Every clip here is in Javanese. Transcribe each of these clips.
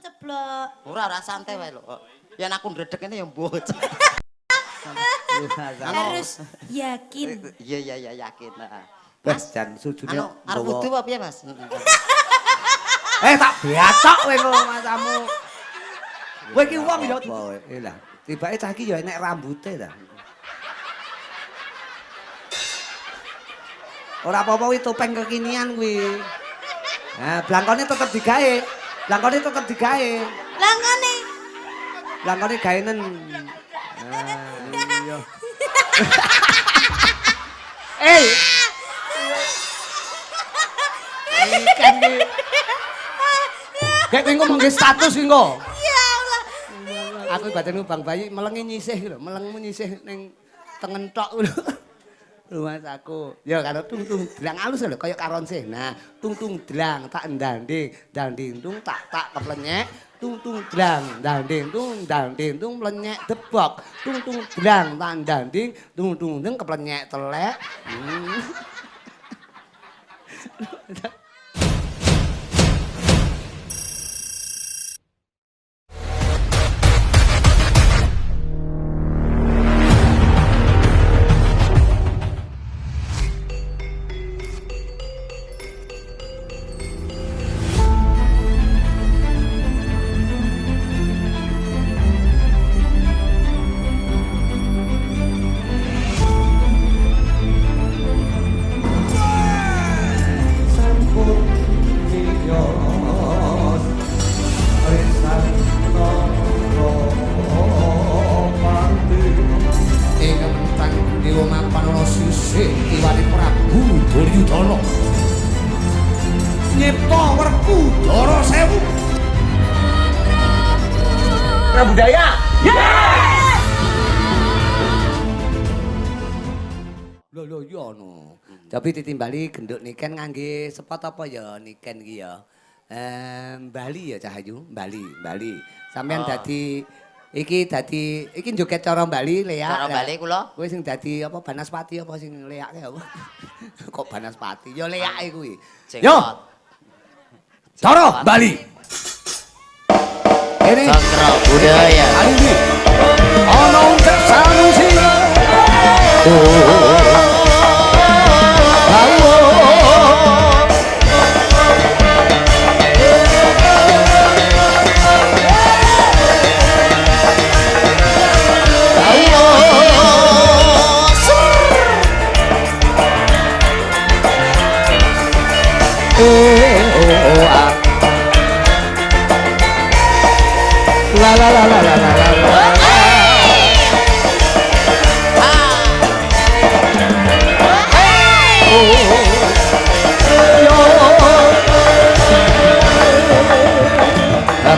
ceblok. Ora ora santai wae lho. Yen aku ndredeg ngene ya mbocor. Harus yakin. Iya iya iya yakin, heeh. Wes jan sujune Anu arep wudu apa piye, Mas? Eh tak biacok kowe kok masamu. Kowe iki wong ya apa? Lah, tibake cah iki ya enek rambute ta. Ora apa-apa kuwi topeng kekinian kuwi. Nah, blangkone tetep digawe. Blangkone tetep digawe. Blangkone. Blangkone gaenen. Nah, iya. Eh. Ikan iki. Gek kowe engko monggo status kuwi engko. Ya Allah. Aku badan Bang Bayi melenge nyisih lho, melengmu nyisih ning tengen tok lho. Lho Mas aku. Ya karo tung tung dlang alus lho kaya karon sih. Nah, tung tung dlang tak ndanding, danding tung tak tak keplenyek, tung tung dlang danding tung danding tung mlenyek debok, tung tung dlang tak ndanding, tung tung tung keplenyek telek. Ing mentang dewa mapan ana sisih kiwane Prabu Duryudana. Nyipta Werkudara 1000. Budaya. Yes! Lho lho iya no. Tapi ditimbali genduk niken ngangge sepot apa ya niken iki ya? Bali ya Cahayu, Bali, Bali. Sampeyan dadi iki dadi iki joget cara Bali leak. Cara Bali kula. Kowe sing dadi apa Banaspati apa sing leake apa? Kok Banaspati? Ya leake kuwi. Yo. Cara Bali. Ini Cakra budaya. Ali. Ana uncek sanusi. La la la la la la la.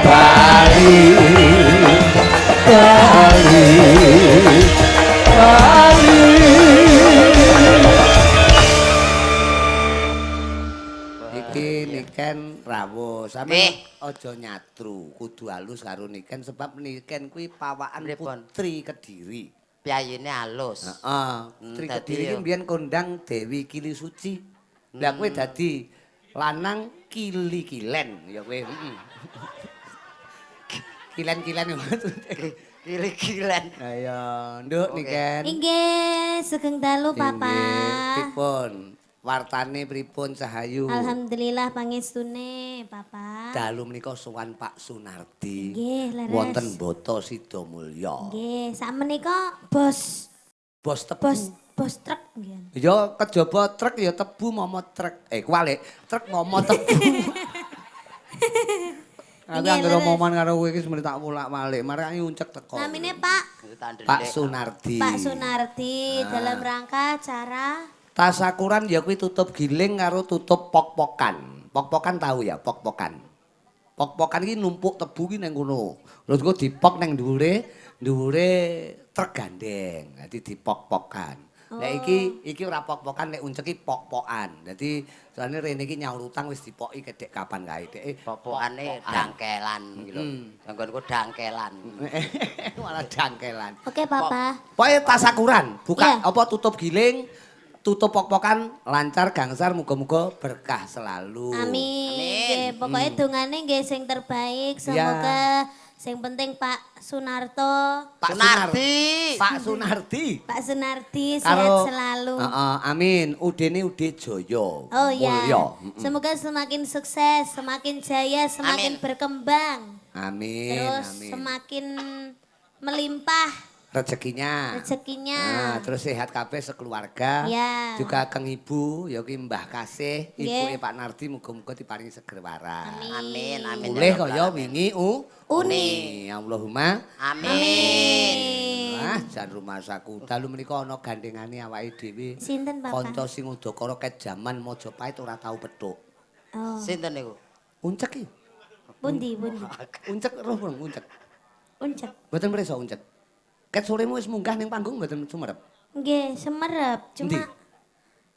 Bali, Bali, Bali. Iki niken rawuh, sampeyan aja nyatru, kudu halus karo niken sebab niken kuwi pawakan putri Kediri. Piyayine halus. Heeh, putri Kediri iki mbiyen kondang Dewi Kili Suci. Lah kowe dadi lanang kili-kilen ya kowe. Heeh. Kilen-kilen maksudnya. Kili-kilen. Ayo, nduk niken. Inggih, sugeng dalu Papa. Pripun? Wartane pripun Cahayu? Alhamdulillah pangestune Papa. Dalu menika sowan Pak Sunardi. Nggih, leres. Wonten Boto Sidomulyo. Nggih, sakmenika bos Bos tebu. Bos truk nggih. Ya kejaba truk ya tebu momo truk. Kuwalik, truk momo tebu. Aku anggere omongan karo kowe iki semene tak wolak-walik, marake uncek teko. Namine Pak Pak Sunardi. Pak Sunardi dalam rangka acara tasakuran ya kuwi tutup giling karo tutup pok-pokan. Pok-pokan tahu ya, pok-pokan. Pok-pokan iki numpuk tebu ki ning kono. Terus engko dipok ning dhuwure, dhuwure truk gandeng. Dadi dipok-pokan. Nek iki ora pok-pokan, nek uncek iki pok-pokan. Dadi soalnya rene iki nyaur utang wis dipoki kedek kapan kae. Dek pok-pokane dangkelan iki lho. Anggonku dangkelan. Malah dangkelan. Oke, Papa. Pokoke tasakuran, buka yeah. Apa tutup giling, Tutup pok-pokan lancar gangsar, muga-muga berkah selalu. Amin. Amin. Nggih, pokoke dongane nggih sing terbaik. Semoga sing penting Pak Sunarto, Pak Sunardi. Pak Sunardi. Pak Sunardi sehat selalu. Heeh, amin. Udene Ude Jaya. Oh ya. Mulya. Semoga semakin sukses, semakin jaya, semakin Amin. berkembang. Amin. Terus amin. semakin melimpah Rezekinya. rezekinya. Nah, terus sehat kabeh sekeluarga. Ya. Juga keng ibu, ya ki Mbah Kasih, Nggih. ibuke Pak Nardi, muga-muga diparingi seger waras. Amin, amin. Mulih ya rabbal kaya alamin. wingi Uni. Allahumma Amin. Ah, jan rumasaku. Dalu menika ana gandengane awake dhewe. Sinten, Bapak? Kanca sing udakara ket jaman Majapahit ora tau petuk. Oh, Sinten niku? Uncek iki. pundi pundi. Uncek roh burung uncek. Uncek. Mboten mresa uncek. Ket soremu wis munggah ning panggung mboten sumerep. Nggih, semerep. Endi? Cuma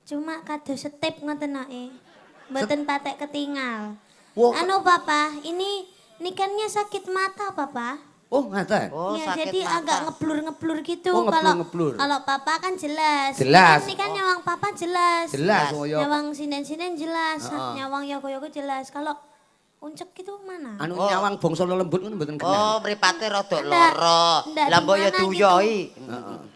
cuma kados setip ngoten ae. Mboten patek ketingal. Wah, Anu Papa, ini nikennya sakit mata, Papa. Oh, ngaten. Oh, ya, sakit jadi mata. agak ngeblur-ngeblur gitu. Oh, Kalau ngeblur-ngeblur. kalau Papa kan jelas. Jelas. Ini kan nyawang Papa jelas. Jelas oh ya. Nyawang sinden-sinden jelas, Heeh. nyawang yogo-yogo jelas. Kalau uncek itu mana? Anu Oh. nyawang bangsa lembut ngono mboten kenal. Oh, mripate rada Ndak, lara. ndak, Lah mbok ya di mana diuyoi.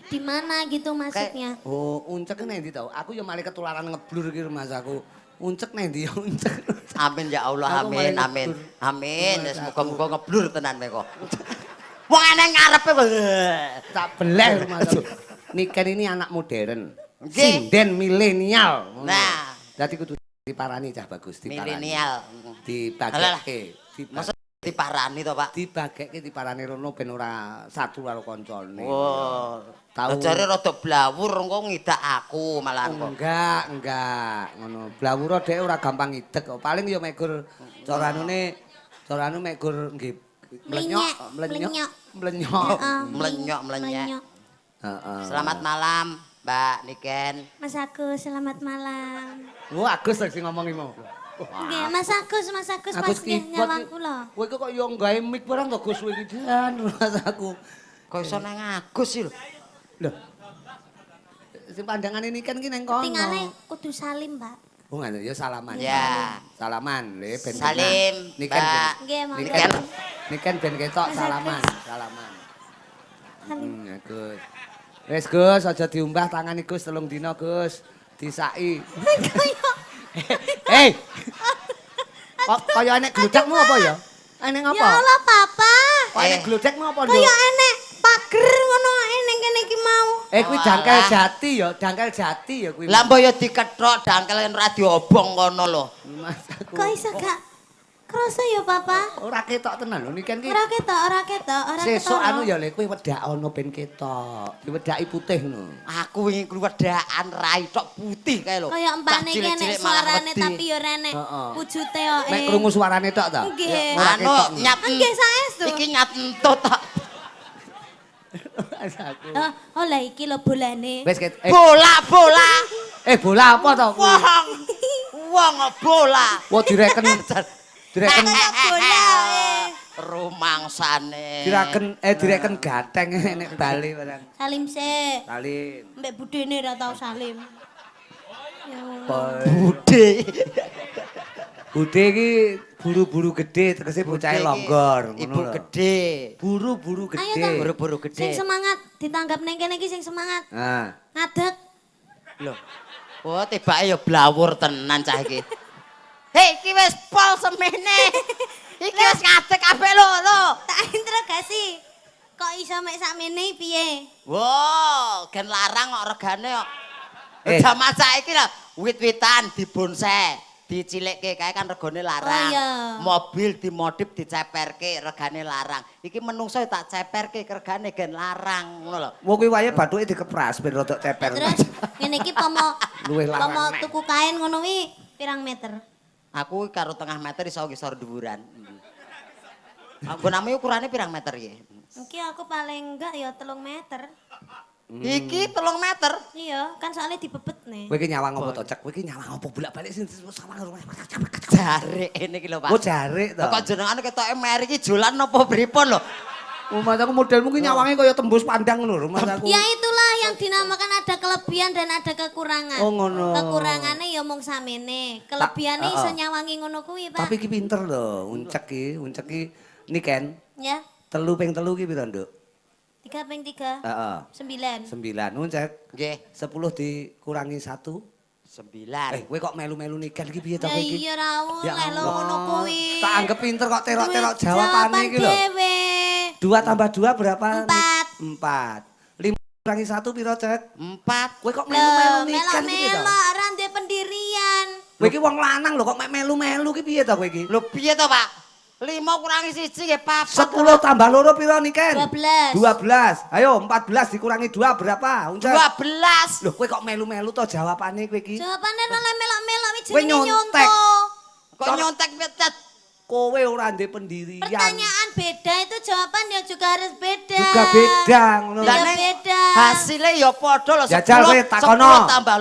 Di mana gitu maksudnya? Oh, uncek nang ndi tau? Aku ya malah ketularan ngeblur iki rumasaku. Uncek nang ndi ya uncek. Amin ya Allah, Aku amin, malah amin. ngeblur. Amin. Wis Rumasaku. muga-muga ngeblur tenan kowe kok. Wong eneng ngarepe kok. Tak beleh rumasaku. Niken ini anak modern. Nggih. Sinden milenial. Ngono. Nah. Dadi kudu diparani cah bagus, diparani. Milenial. Dibagekke, Masa diparani to, Pak? dibagekke diparani rono ben ora satu karo kancane. Wah. Tau. Jare rada blawur engko ngidak aku malahan kok. Enggak, enggak ngono. Blawura dhek ora gampang ngidek kok. Paling ya mek gur cara anune cara anu mek gur nggih mlenyok, Mlenyek, mlenyok, mlenyok. Heeh, Mlenyok, mlenyek. Heeh. Selamat malam, Mbak Niken. Mas Agus, selamat malam. Wah, Agus sing ngomong iki mau. Nggih, Mas Agus, Mas Agus pas Agus nggih keyboard nyawang iki. kula. Kowe iki kok yo gawe mic barang to Gus kowe iki jan aku. Kok iso nang Agus sih lho. Lho. Sing pandangane Niken ki nang kono. Tingale kudu salim, Pak. Oh ngono ya salaman. Ya. Salaman le ben. Salim, Niken. Mbak. Nggih, monggo. Niken. Niken ben ketok Mas salaman, Agus. salaman. Salim. Agus. Wis Gus, aja diumbah tangane Gus 3 dina Gus. Disaki. Hei. Kok kaya enek glodekmu apa ya? Enek apa? Ya Allah, Papa. Kok enek glodekmu apa, Nduk? Kaya enek pager ngono ae ning kene iki mau. Eh kuwi dangkel jati ya, dangkel jati ya kuwi. Lah mbok ya dikethok dangkel ora diobong kono lho. Mas aku. Kok iso gak krasa ya, Papa? Ora ketok tenan lho Niken ki. Ora ketok, ora ketok, ora Sesuk ketara. anu ya le kowe wedak ana ben ketok. Diwedaki putih ngono. Aku wingi kluwedakan rai tok putih kae lho. Kaya empane iki Cah enek cilik-cilik malah suarane wedi. tapi ya ora enek Heeh. wujute kok. Mek krungu suarane tok ta? Nggih. Ora Anu ketok. nyat. Nggih, saestu. Iki nyat entut tok. Mas aku. Oh, oh lah iki lho bolane. Wis ket eh, Bola bola. eh bola apa to kuwi? Wong. Wong bola. Wah direken direken Kayak bola eh. Rumangsane. direken direken gateng nek bali barang. Salim sik. Salim. Mbek budene ora tau salim. Ya Allah. Bude. Bude iki buru-buru gede tegese bocahe longgor ngono Ibu lho. gede. Buru-buru Ayo gede. toh. Buru-buru gede. Sing semangat ditanggap ning kene iki sing semangat. Nah, Ngadeg. Lho. Oh, tibake ya blawur tenan cah iki. Hei, iki wis pol semene. Iki wis ngadeg kabeh lho, lho. Tak interogasi. Kok iso mek sakmene piye? Wow, gen larang kok regane kok. Eh. Jaman saiki lho, wit-witan dibonsai, dicilikke kae kan regane larang. Oh, iya. Mobil dimodif diceperke regane larang. Iki menungso ya tak ceperke regane gen larang ngono lho. wong kuwi wayahe bathuke dikepras ben rodok ceper. Terus ngene iki pomo Luwih larang pomo neh. tuku kain ngono wi pirang meter? Aku karo tengah meter iso ngisor dhuwuran. Nggonamu ukurane pirang meter iki? Iki aku paling enggak ya 3 meter. Iki 3 meter. Iya, kan soalnya dibebet nih. Kowe iki nyawang apa to, Cek? Kowe iki nyawang apa bolak-balik sing sawang. Jarik ini iki lho, Pak. Oh, jarik to. Lah kok jenengane ketoke meri iki jolan napa pripun lho? Rumah aku modelmu ki nyawange kaya tembus pandang ngono lho, rumah aku. Ya itulah yang dinamakan ada kelebihan dan ada kekurangan. Oh, ngono. Kekurangannya ya mung samene. Kelebihane iso nyawangi ngono kuwi, Pak. Tapi ki pinter lho, uncek ki Niken. Ya. 3 ping 3 ki piro, Nduk? 3 ping 3. Heeh. 9. 9. Uncek. Nggih. 10 dikurangi 1. 9. Eh, kowe kok melu-melu Niken ki piye to Ya kowe iki? iya ra Ya oleh lho Allah. ngono kuwi. Tak anggap pinter kok terok-terok jawabane iki lho. Dhewe. 2 tambah 2 berapa? 4. 4. 5 kurangi 1 piro, Cek? 4. Kowe kok Lho, melu-melu Niken iki piye to? melok-melok ora ndek pendirian. Kowe iki wong lanang lho kok mek melu-melu ki piye to kowe iki? Lho piye to, Pak? 5 kurangi 1 nggih 4. 10 tambah 2 piro Niken? 12. 12. Ayo 14 dikurangi 2 berapa? Uncek. 12. Lho kowe kok melu-melu to jawabane kowe iki? Jawabane ora melok-melok iki Kowe jenenge nyontek. nyontoh. Kok nyontek piye, Tet? Kowe ora ndek pendirian. Pertanyaan beda itu jawaban ya juga harus beda. Juga beda ngono. Juga Lah, Neng, beda. Hasilnya ya padha lho. Jajal kowe takono. 10 tambah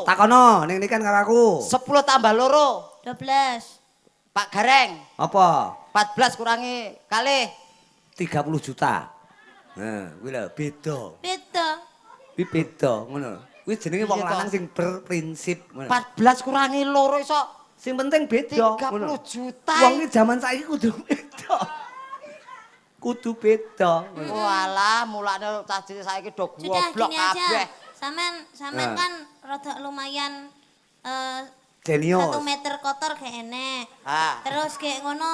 2. Takono ning Niken karo aku. 10 tambah 2. 12. Pak Gareng, Apa? 14 kurangi kalih. 30 juta. Nah, kuwi lho beda. Beda. Kuwi beda ngono. Kuwi jenenge wong Iya toh. lanang sing berprinsip ngono. 14 kurangi 2 iso Sing penting beda 30 juta. Wong iki jaman saiki kudu beda. Kudu beda ngono. Walah, mulane cah cilik saiki do Sudah goblok gini aja. kabeh. Sampean Nah. kan rada lumayan Jenius. 1 meter kotor gak enek. Ha. Terus kayak ngono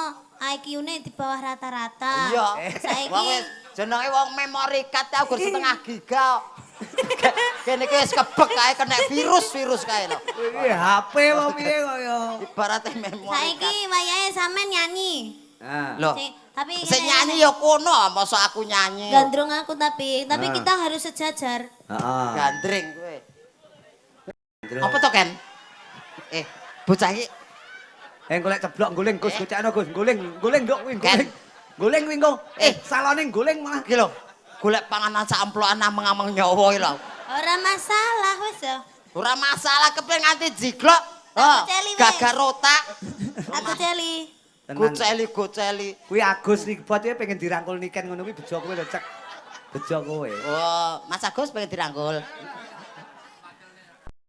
IQ-ne di bawah rata-rata. Iya. Saiki Wong wis jenenge wong memori card aku gur setengah giga. Kene iki wis kebek kae kena virus-virus kae lho. Iki HP apa piye kok ya. Ibarate memori saiki card. wayahe sampean nyanyi. Nah. Lho, Tapi sing nyanyi ya kono, masa aku nyanyi. Gandrung aku tapi Ah. kita harus sejajar. Heeh. Gandring kowe. Apa to, Ken? Eh, bocah iki Eh golek ceblok guling Gus gocekno Gus guling guling nduk kuwi Ken. guling. Guling kuwi engko. Eh. Salone guling malah. iki lho, golek panganan sak amplokan ameng-ameng nyawa iki lho. Ora masalah wis ya. Ora masalah kepen nganti jiglok. Tak Oh, kuceli, wis. gagal otak. Aku celi. Tenan. Goceli goceli. Kuwi Agus Ribot iki pengen dirangkul Niken ngono kuwi bejo kowe lho cek. Bejo kowe. Oh, Mas Agus pengen dirangkul.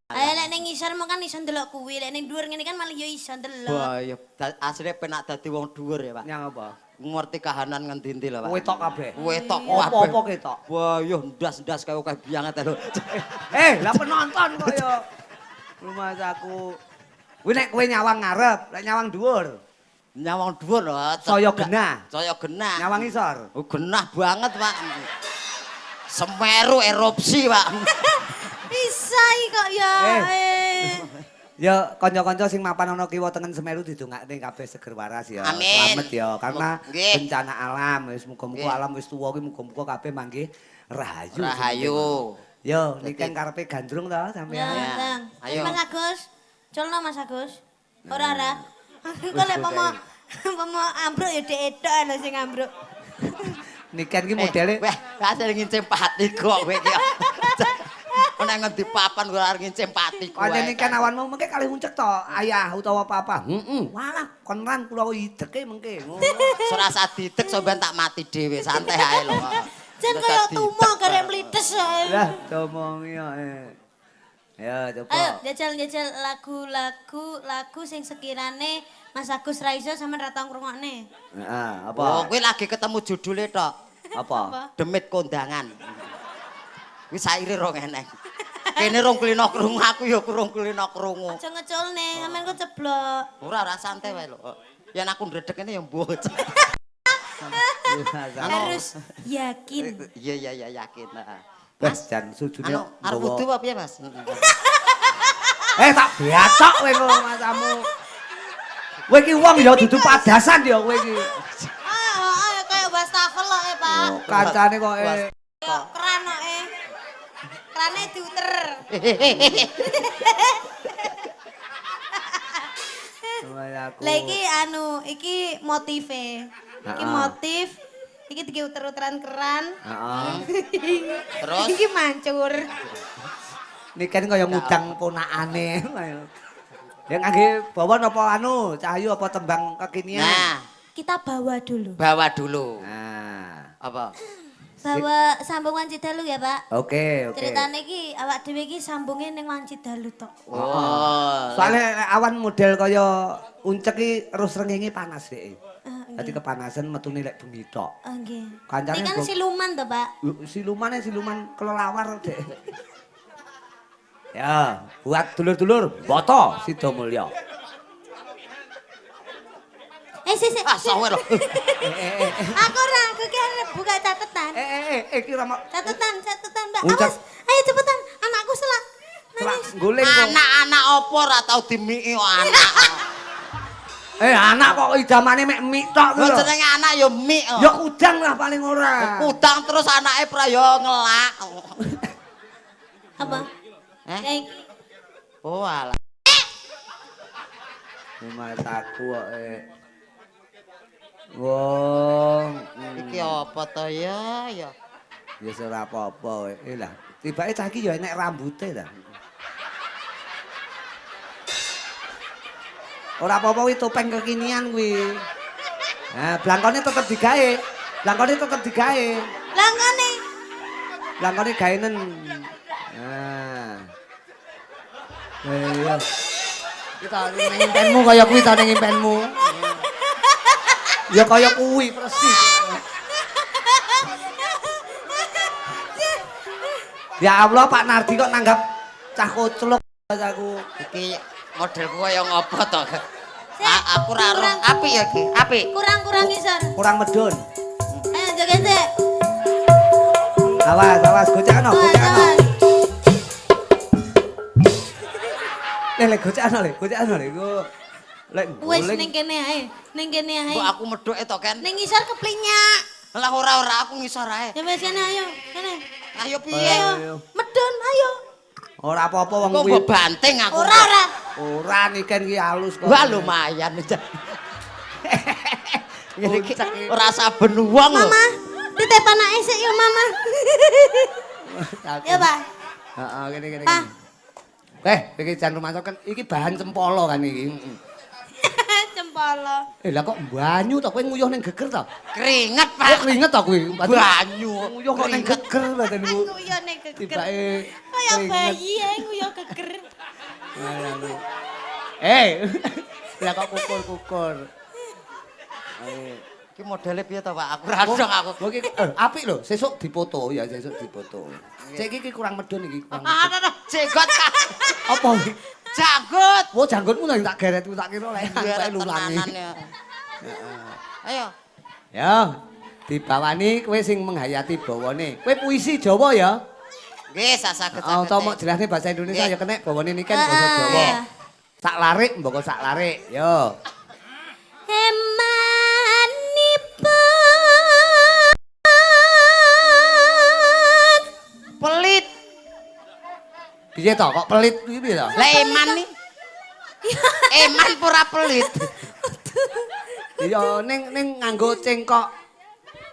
Ayo lek ning ngisor mau kan iso ndelok kuwi, lek ning dhuwur ngene kan malah ya iso ndelok. Wah, ya asline penak dadi wong dhuwur ya, Pak. Nyang apa? Ngerti kahanan ngendi-endi lho, Pak. Kowe tok kabeh. Wetok kabeh. Apa-apa ketok. Wah, yo ndas-ndas kaya akeh banget lho. Eh, lah penonton kok ya. Rumah aku. Kuwi nek kowe nyawang ngarep, lek nyawang dhuwur, Nyawang dhuwur lho. saya genah. Saya genah. Nyawang isor. Oh, genah banget, Pak. Semeru erupsi, Pak. Bisa iki kok ya. Eh. Eh. Ya kanca-kanca sing mapan ana kiwa tengen Semeru didongakne kabeh seger waras ya. Amin. Slamet ya karena Nggih. bencana alam wis muga-muga Nggih. alam wis tuwa kuwi muga-muga kabeh manggih rahayu. Rahayu. Yo niken karepe gandrung to Ya, sampean. Ya. Bang. Ayo. Mas Agus, culno Mas Agus. Ora ora. Engko lek pomo ambruk ya dhek ethok lho sing ambruk. Niken ki modele Weh, hasil ngincim pati kok kowe iki. Nek ngendi papan ora arep ngincim pati kowe. Pancen niken awanmu mengke kalih uncek to ayah utawa papa. Heeh. Walah kon ran kula ideke mengke. Ngono. Ora usah didek sampean tak mati dhewe, santai ae lho. Jan kaya tumo garek mlites ae. Lah domongi kok. eh. Ya coba. Ayo jajal-jajal lagu-lagu lagu sing sekirane Mas Agus ra iso sampean ra tau ngrungokne. Heeh, apa? Oh, kowe lagi ketemu judule tok. Apa? Demit kondangan. Kuwi saire rong eneng. Kene rong kulino krungu, aku ya rong kulino krungu. Aja ngeculne, sampean kok ceblok. Ora ora santai wae lho. Yen aku ndredeg ngene ya mbuh. Harus yakin. Iya iya iya yakin. Heeh. Wes jan sujune Anu arep wudu apa piye, Mas? Eh tak biacok kowe kok masamu. Kowe iki wong ya dudu padasan ya kowe iki. Ah, ah, kayak wastafel kok Pak. Kancane kok eh. Kayak keran kok eh. Kerane diuter. Aku. Lah iki anu, iki motive. Iki Heeh. motif, iki diuter-uteran keran. Heeh. Terus? Iki mancur. Niken kaya ngudang ponakane. Ya ngangge bawa napa anu, Cahyu apa tembang kekinian? Nah, Kita bawa dulu. bawa dulu. Nah. Apa? Bawa sambung Wanci Dalu ya, Pak. Oke, oke. Ceritane iki awak dhewe iki sambunge ning Wanci Dalu tok. Oh. Soalnya awan model kaya uncek iki terus srengenge panas dhek. Dadi kepanasan metune lek bengi tok. Oh, nggih. Kancane Ini kan siluman to, Pak. Silumane siluman kelelawar dek. Ya, buat dulur-dulur Boto Sidomulyo. Eh, sik sik. Ah, sawer lho. Aku ora, aku ki arep buka catatan. Iki ora mau Catatan, catatan, Mbak. Uncek. Awas, ayo cepetan, anakku selak. selak Nangis. guling kok. Anak-anak opo ora tau dimiki kok anak. Anak kok idamane mek mik tok Lho kuwi lho. jenenge anak ya mik. Ya kudang lah paling ora. Kudang terus anake pra ya ngelak. Apa? Eh? Ya iki. Oh alah. Mataku kok. Wong, Iki apa to ya? Ya. Ya ora apa-apa. Lah, tibake cah iki ya enek rambute ta. Ora apa-apa kuwi topeng kekinian kuwi. Nah, blangkone tetep digawe. Blangkone tetep digawe. Langkane. Blangkone gaenen. Nah. Iya. Kita ning impenmu kaya kuwi ta ning impenmu. Ya kaya kuwi persis. Ya Allah Pak Nardi kok nanggap cah koclok aku. Iki modelku kaya ngopo to? Aku ora roh. Apik ya iki, apik. Kurang-kurang ngisor. Kurang medun. Ayo joget sik. Awas, awas, gocekno, gocekno. Awas. Le, le gocekno le, gocekno le. Iku lek Wis guling. ning kene ae, ning kene ae. Mbok aku medhuke to, Ken. Ning ngisor keplinyak. Lah ora aku ngisor ae. Ya wis kene ayo, kene. Ayo piye? Ayo. Medun ayo. Ora apa-apa wong Kok kuwi. mbok banting aku. Ora ora. Ora niken ki halus kok. Wah lumayan. Ngene iki ora saben wong lho. Mama, titip anake sik yo Mama. Ya, Pak. Heeh, kene kene. Pak. Eh, iki jan rumah kan iki bahan cempolo kan iki. Cempolo. Lah kok banyu to kowe nguyuh ning geger to? Keringet, Kok Pak. keringet to kuwi? Banyu. Nguyuh kok ning geger badanmu. Nguyuh ning geger. Tibake Kaya bayi ae nguyuh geger. Lah kok kukur-kukur. Iki modele piye to, Pak? Aku ora dong aku. Kok iki apik lho, sesuk dipoto ya, sesuk dipoto. Cek iki kurang medun iki, kurang medun. Aduh, jenggot. Apa iki? Janggut. Wah, janggutmu lho tak geret tak kira lek Geret sampe lulangi. tenanan ya. Ayo. Ya, dibawani kowe sing menghayati bawane. Kowe puisi Jawa ya? Nggih, sasaged-saged. Oh, utawa mok jelasne bahasa Indonesia ya kenek bawane niken basa Jawa. Sak larik mboko sak larik. Yo. Emanipun Pelit. Piye to kok pelit kuwi piye to? Lah eman nih. Eman pura pelit. Iya ning ning nganggo cengkok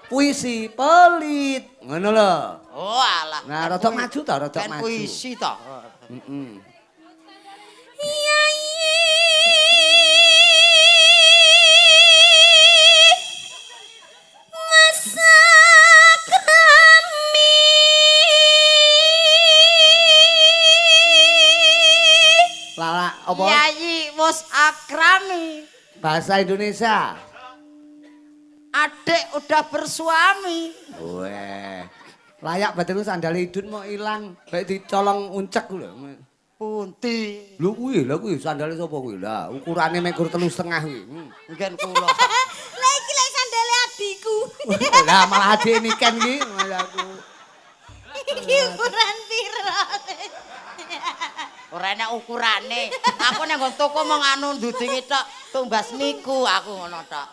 puisi pelit. Ngono lho. Oh alah. Nah, rada maju to, rada Kan maju. puisi to. Heeh. Masa kami Lala apa? Yayi wis akrami. Bahasa Indonesia. Adik udah bersuami. Weh. Layak badanku sandal idun mau ilang, baik dicolong uncek lho. Pundi? Lho kuwi, lha kuwi sandale sapa kuwi? Lah ukurane mek gur 3,5 kuwi. Nggen kula. Lah iki lek sandale adikku. Lah malah adik niken iki malah aku. Iki ukuran piro? Ora enak ukurane. Aku nang nggon toko mong anu ndudingi tok, tumbas niku aku ngono tok.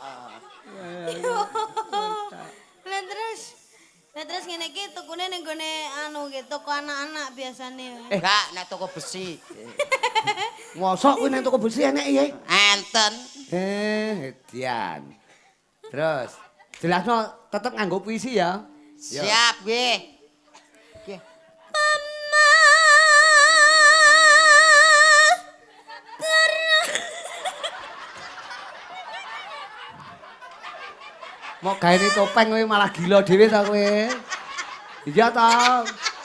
Lah terus ngene iki tukune ning gone anu ki toko anak-anak biasane. Enggak, nek toko besi. Mosok kuwi nang toko besi enek ya? Enten. Edian. Terus jelasno tetep nganggo puisi ya. Siap nggih. Nggih. Mok gaene topeng kowe malah gila dhewe ta kowe. Iya ta.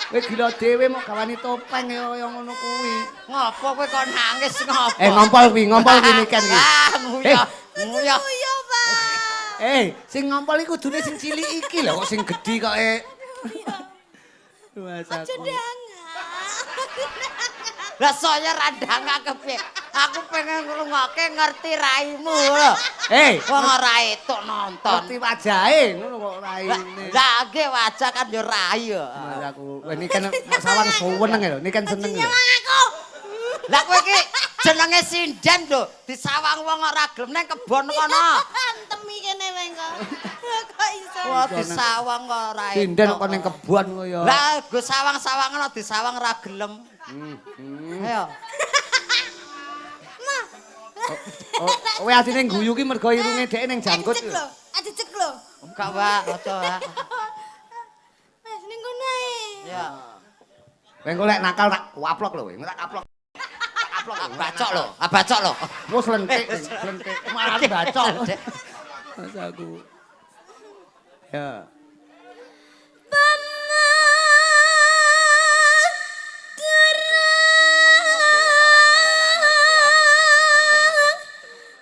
Kowe gila dhewe mok gawani topeng kaya ngono kuwi. Ngopo kowe kok nangis ngopo? Eh ngompol kuwi, ngompol kuwi Niken kuwi. Ah, nguyah. Nguyah. Iya, Pak. Eh, sing ngompol iku kudune sing cilik iki lho kok sing gedhi kok e. Mas Aja aku. ndangak. Lah saya randangak kepiye? Aku pengen ngrungokke ngerti raimu lho. Eh, Wong ora etuk nonton. ngerti wajahe ngono kok raine. Lah nggih wajah kan yo rai yo. Mas aku, wah Niken mok sawang suweneng lho, Niken seneng lho. Nyawang aku. Lah kowe iki jenenge sinden lho, disawang wong ora gelem nang kebon kono. Antemi kene wae kok. Kok iso. Wah disawang kok ora etuk. Sinden kok ning kebon kaya. Lah go sawang-sawangan disawang ora gelem. Ayo. Oh, kowe asine guyu ki mergo irunge dhek ning janggut. Ajejek lho, ajejek lho. Enggak, Pak, aja, Pak. Wes ning kono ae. Ya. Kowe engko lek nakal tak waplok lho, kowe tak kaplok. Kaplok Ah, bacok lho, ah bacok lho. Wes lentik, lentik. Malah bacok. Mas aku. Ya.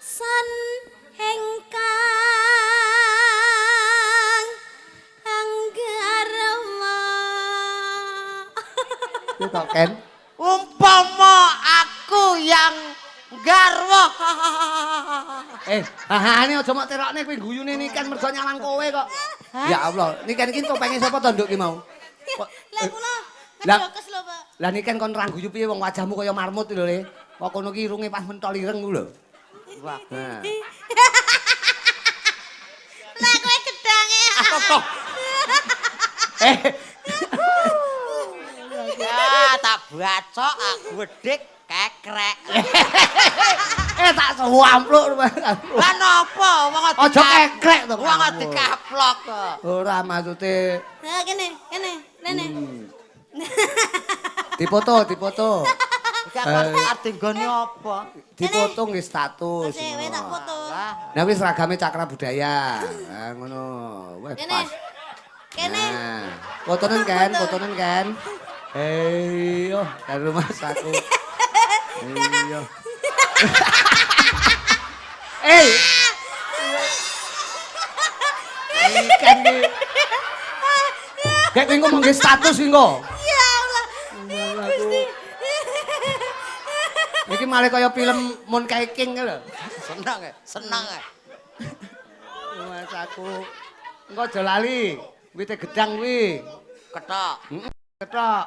San engkang anggarwa. Ku tok Ken. Umpama aku yang garwa. Eh, hahane aja mok terokne kowe guyune Niken mergo nyawang kowe kok. Ya Allah, Niken iki topenge sapa to nduk ki mau? Kok Lah kula Lah- ngedokes lho, Pak. Lah Niken kon ra guyu piye wong wajahmu kaya marmut lho Le. Kok kono ki irunge pas mentol ireng ku lho. Wah. Nah. Lah kowe gedange. Eh, Ya, tak bacok aku wedik kekrek. eh tak suampluk. Lah napa wong Aja kekrek to. Wong dikaplok kok. Ora maksude Nah, kene, kene, rene. dipoto, dipoto. Iki aku arep nggone apa? Dipoto nggih status. Sik, weh tak foto. Lah, Nah wis seragame Cakra Budaya. Nah ngono. Wes Kene. pas. Kene. Nah, fotonen Ken, fotonen Ken. Eyo, karo Mas aku. Iya. Eh. Ikan iki. Gek kowe engko monggo status engko. Ya Allah. Gusti. Iki malah kaya film Moon King lho. seneng ya, seneng ya. Mas aku. Engko aja lali. Wite gedang kuwi. Ketok. Ketok.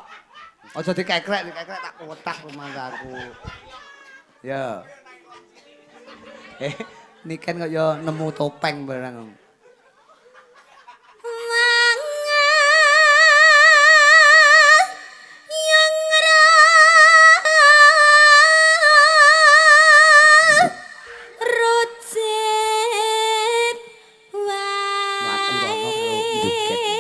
Aja dikekrek, dikekrek tak kotak rumah aku. Ya. Eh, Niken kok ya nemu topeng barang. Mlaku rono karo njoget.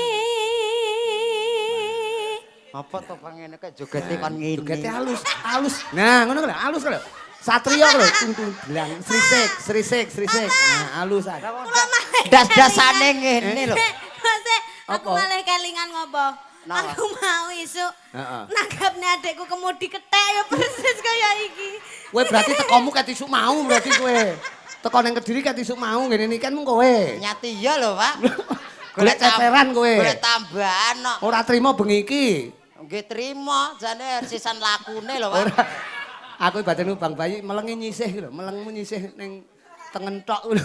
Apa to pangene kok jogete kon ngene. Jogete halus, halus. Nah, ngono lho, halus lho. Satrio lho, tung tung blang, srisik, srisik, srisik. Nah, halusan. Das-dasane ngene lho. Mase aku Apa? malah kelingan ngopo? Napa? Aku mau isuk Heeh. nanggapne adekku kemudi kethek ya persis kaya iki. Kowe berarti tekomu ket isuk mau berarti kowe. Teko nang Kediri ket isuk mau ngene Niken mung kowe. Nyati iya lho, Pak. Golek ceperan kowe. Golek tambahan kok. Ora trimo bengi iki. Nggih trimo, jane sisan lakune lho, Pak. Ora. Aku batinku Bang Bayi melengi nyisih lho, melengmu nyisih ning tengen tok lho.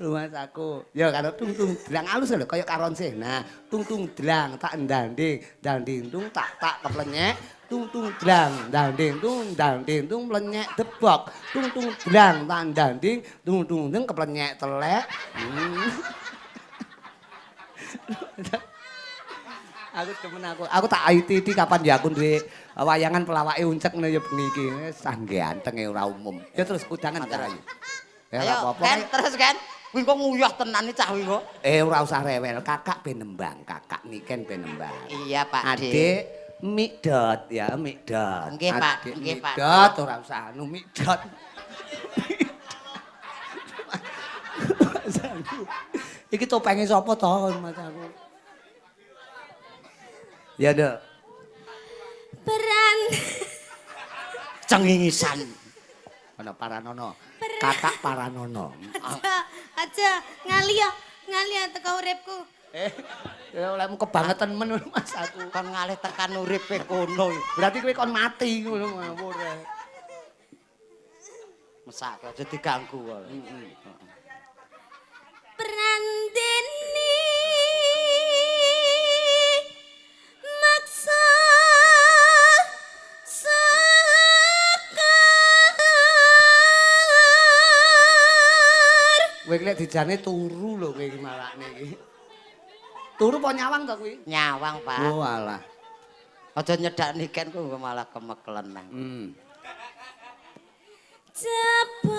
Lho Mas aku. Ya karo tung tung dlang alus lho kaya karonsih. Nah, tung tung dlang tak ndanding, danding tung tak tak keplenyek, tung tung dlang danding tung danding tung mlenyek debok, tung tung dlang tak ndanding, tung tung tung keplenyek telek. Aku demen aku. Aku tak ITT kapan ya aku duwe wayangan pelawake uncek ngono ya bengi iki. Wis ah ganteng ora umum. Ya terus kudangan ta ayo. Ya ora Ayo, apa-apa. kan terus kan. Kuwi kok nguyah tenan iki cah kuwi kok. Eh ora usah rewel, kakak ben nembang, kakak Niken ben nembang. Iya, Pak. Adik mikdot ya, mikdot. Nggih, Pak. Adik Nggih, Pak. Mikdot ora usah anu mikdot. Iki topenge sapa to Mas aku? Ya, Nduk. Peran Cengingisan. Ana paranono. Katak paranono. aja aja ngali ya, ngali ya teko uripku. Ya olehmu kebangetan men Mas aku. Kon ngalih tekan uripe kono. Berarti kowe kon mati ngono ngawur. Mesake aja diganggu kok. Prandene maksa sekar. Kowe iki lek dijane turu lho kowe iki malakne iki. Turu apa nyawang to kuwi? Nyawang, Pak. Oh alah. Aja nyedak niken ku malah kemekelen nang. Jebul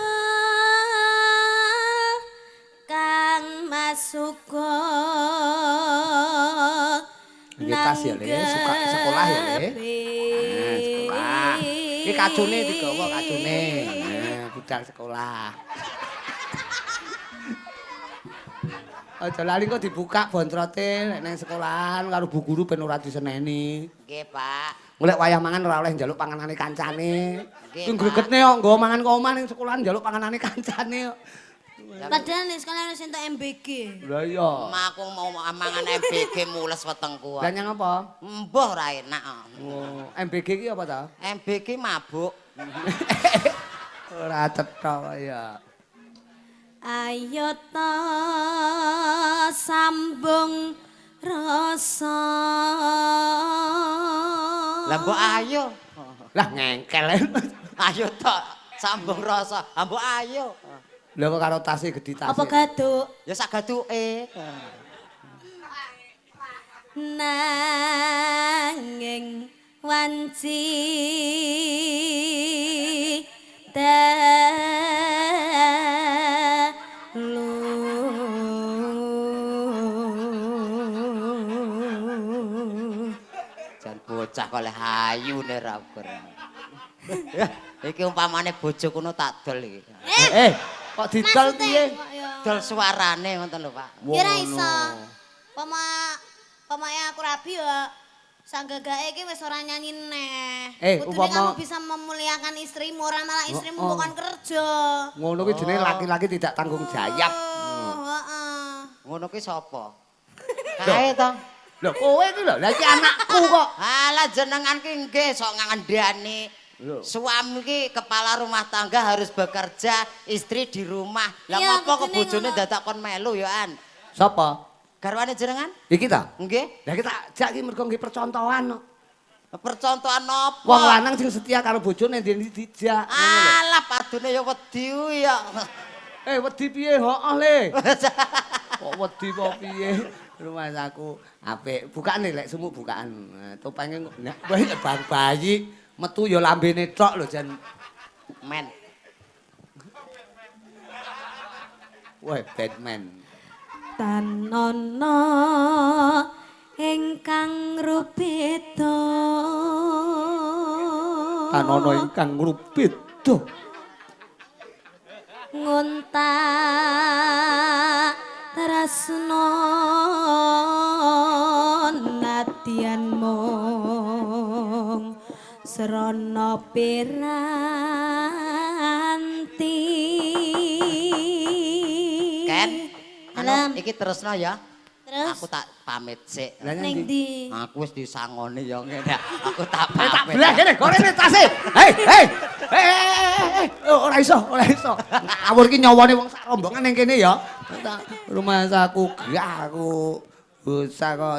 kang masuka Nggih tas ya, Le. Suka sekolah ya, Le. Nah, sekolah. Iki kacune digawa kacune. Nah, budal sekolah. Aja lali kok dibuka bontrote lek nang sekolahan karo bu guru ben ora diseneni. Nggih, Pak. Golek wayah mangan ora oleh njaluk panganane kancane. Nggih, Kuwi gregetne kok nggawa mangan kok omah ning sekolahan njaluk panganane kancane kok. Padahal ning sekolah wis entuk MBG. Lah iya. Ma aku mau mangan MBG mules wetengku. Lah nyang apa? Mbah ora enak. Oh, MBG ki apa ta? MBG mabuk. Ora cetha ya. Ayo ta sambung rasa. Lah mbok ayo. Lah ngengkel. Ayo tok sambung rasa. Lah mbok ayo. Lah kok karo tase gedhi tase. Apa gaduk? Ya sak gaduke. Nanging wanci dalu Jan bocah kok oleh ayune ra ukur. Iki umpamane bojo kono tak dol iki. Kok didol piye? Dol suarane ngoten lho, Pak. Ya ora iso. Pama pamae aku rabi ya sanggagake iki wis ora nyanyi neh. Kudune kamu bisa memuliakan istrimu, ora malah istrimu bukan kerja. Ngono kuwi jenenge laki-laki tidak tanggung jawab. Oh, heeh. Ngono kuwi sapa? Kae to. Lho kowe iki lho, lha iki anakku kok. Alah jenengan ki nggih sok ngandani. Suami ki kepala rumah tangga harus bekerja, istri di rumah. Lah ngopo kok bojone dadak kon melu ya an? Sapa? Garwane jenengan? Iki ta? Nggih. Lah iki tak jak iki mergo nggih percontohan kok. Percontohan napa? Wong lanang sing setia karo bojone ndi dijak. Alah padune ya wedi ya. Wedi piye? Heeh le. Kok wedi kok piye? Rumah aku apik. Bukane lek sumuk bukaan. Topenge nek bang bayi metu ya lambene tok lho jan men. Wah, Batman. Tanono ingkang rubeda. Tanono ingkang rubeda. Ngontak tresno nadyan mung srana piranti. Ken, anu iki terusno ya. Terus? Aku tak pamit sik. Ning ndi? Aku wis disangoni ya ngene. Aku tak pamit. Tak belah kene, gorene tase. Hei, hei. Hei, ora iso, ora iso. Ngawur iki nyawane wong sak rombongan ning kene ya. Rumah saku gah aku. Bocah kok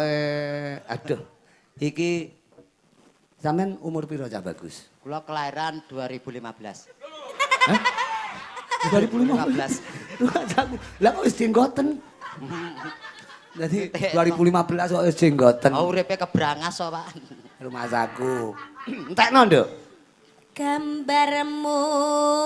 aduh. Iki sampean umur piro Cah Bagus? Kula kelahiran 2015. Hah? 2015. Lah kok wis jenggoten? Jadi 2015 kok wis jenggoten. Oh uripe kebrangas kok, Pak. Rumah saku. Entekno, Nduk. Gambar muka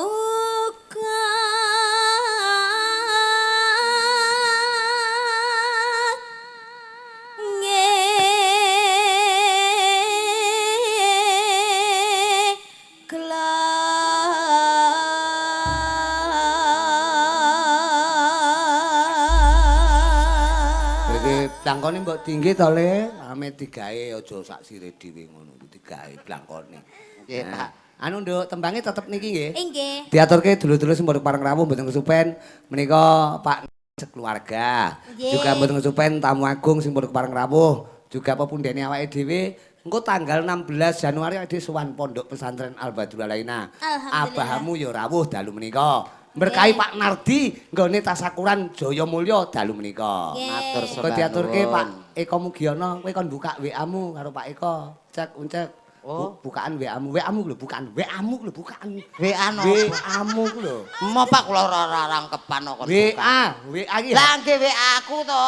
Blangkone mbok tinggi to, Le. Ame digawe aja sak sire dhewe ngono kuwi digawe blangkone. Nggih, Pak. Anu, Nduk, tembange tetep niki nggih. Nggih. Diaturke dulur-dulur sing padha pareng rawuh mboten kesupen menika Pak sekeluarga. Nggih. Juga mboten kesupen tamu agung sing padha pareng rawuh, juga pepundhene awake dhewe. Engko tanggal 16 Januari awake dhewe sowan Pondok Pesantren Al Badrul Alaina. Alhamdulillah. Abahamu ya rawuh dalu menika. Berkahi Pak Nardi nggone tasakuran Jaya Mulya dalu menika. Nggih. Matur Engko sembah diaturke nuwun. Pak Eko Mugiono, kowe kon buka WA-mu karo Pak Eko. Cek uncek. Oh. Bukaan WA-mu, WA-mu lho, bukaan WA-mu lho, bukaan. WA napa? WA-mu ku lho. Mo Pak kula ora rangkepan kok kon buka. WA, WA iki. Lah nggih WA aku to.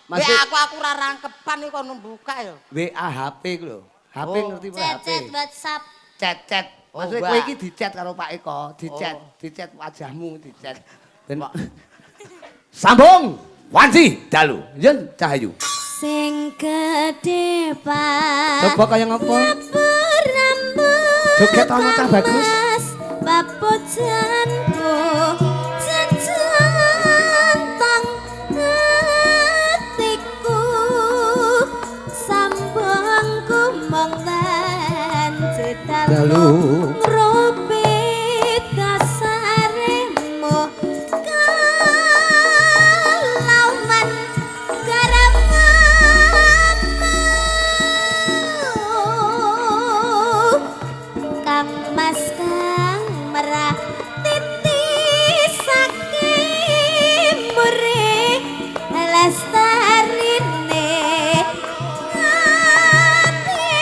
Maksud- WA aku ora rangkepan iki kon buka ya. WA HP ku lho. HP Oh. ngerti apa HP? Chat-chat WhatsApp. Chat-chat. Oh, Maksudnya Mbak. kowe iki di-chat karo Pak Eko, di-chat, Oh. di-chat wajahmu, di-chat. Ben Sambung Wanci dalu. Yen Cahayu. Sing gedhe Pak. Coba kaya ngopo? Joget ana cah bagus. Papujanku jejantang atiku sambungku mong wanci Dalu. dalu ngropi dasaremu kalauman garamamu Kang Mas kang merah titisake mure lestarine ati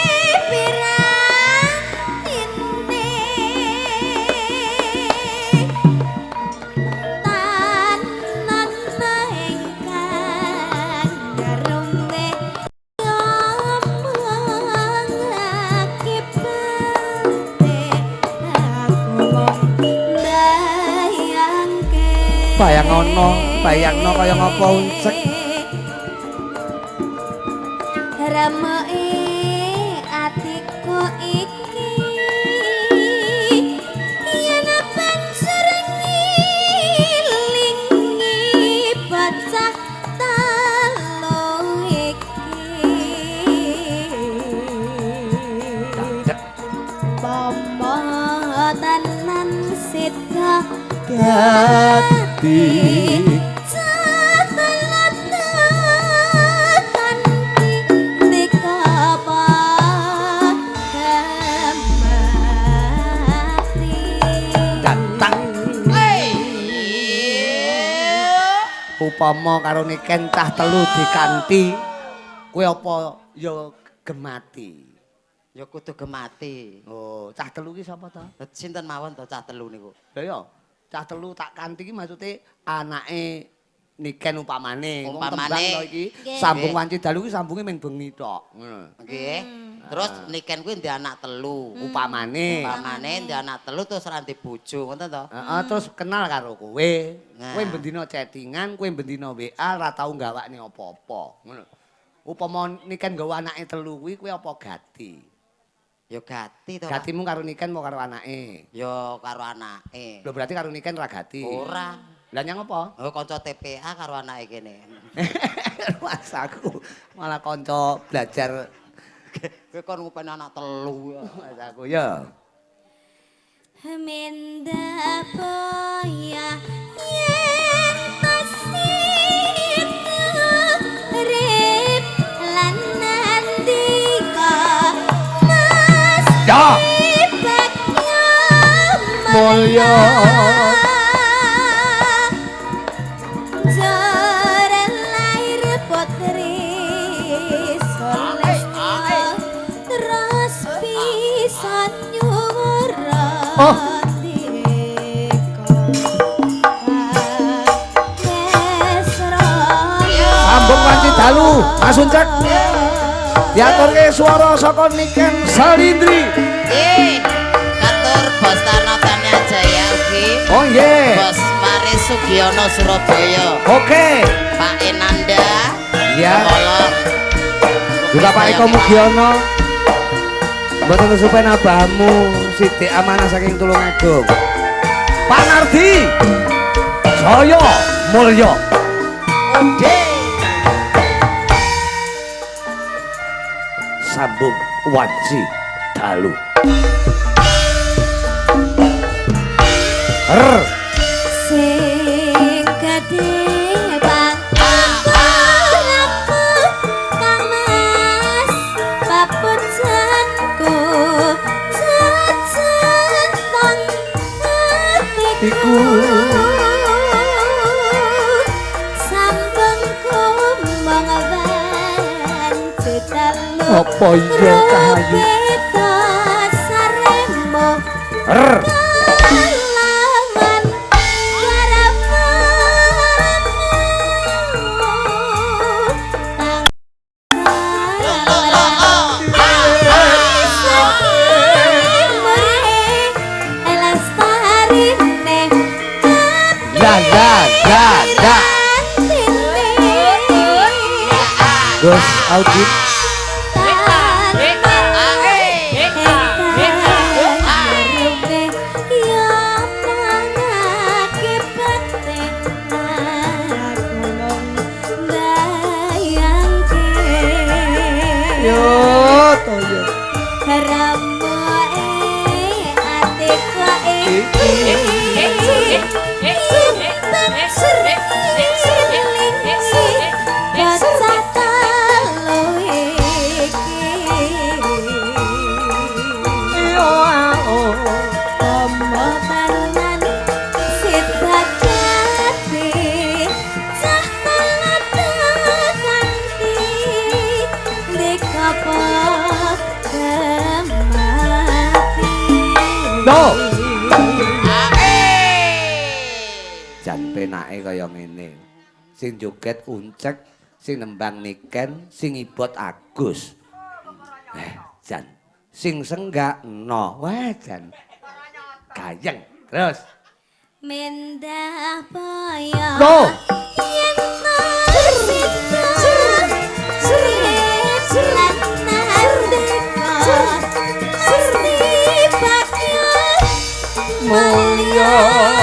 pirantine tanan ingkang ngerume ngomongake aku mung mbayangke. Bayangono, bayangno kaya ngapa uncek. Remeke atiku iki yen banjur ngilingi bocah telu iki. Cek. Pomo tenan sida Dadi datang upama karo Niken cah telu dikanti kowe apa ya gemati. Ya kudu gemati. Oh, cah telu ki sapa to? Sinten mawon to cah telu niku? Lah ya, cah telu tak kanthi ki maksude anake Niken upamane. Wong Umpamane. tembang to iki. Nggih. Sambung wanci dalu ki sambunge ming bengi tok. Ngono. Nggih. Terus Niken kuwi ndek anak telu. Upamane. Upamane ndek anak telu terus ora ndek bojo, ngoten to? Heeh, terus kenal karo kowe. Nah. Kowe bendina chattingan, kowe bendina WA ora tau gawakne apa-apa. Ngono. Upama Niken nggawa anake telu kuwi kowe apa gati? Ya gati to. Pak. Gatimu karo Niken apa karo anake? Ya karo anake. Lho berarti karo Niken ora gati. Ora. Lah nyang apa? Oh kanca TPA karo anake kene. Mas aku malah kanca belajar Kowe kon ngupeni anak telu ya. mas aku ya. Minda boya yen tasih urip lan nandika Mas Ya. Bagyo Mulya. Jare lahir putri Sulistyo terus bisa nyuwara Oh. Sambung wanci dalu, Mas Uncek. Diaturke swara saka Niken Salindri. Eh, katur Bos Tarno Tania Jaya ugi. Oh nggih. Bos Faris Sugiono Surabaya. Oke. Pak Enanda. Iya. Semolong. Juga Pak Eko Mugiono. Mboten kesupen abahamu Sidik Amanah saking Tulungagung. Pak Nardi. Jaya Mulya. Ude. Wanci dalu. R Sing gedhe Kang Mas papujanku jejentong atiku sampun kumong wanci dalu. Apa iya Cahayu? Saremo R lawan garapanmu kang La la la la. Gus Audit yo toyo. No. Jan penake kaya ngene. Sing joget uncek, sing nembang niken, sing ibot Agus. Jan. Sing senggak no. Wah, jan. Gayeng. Terus. Mendah boyo. Loh. Yen sida lan nandika mesti bagya Mulya.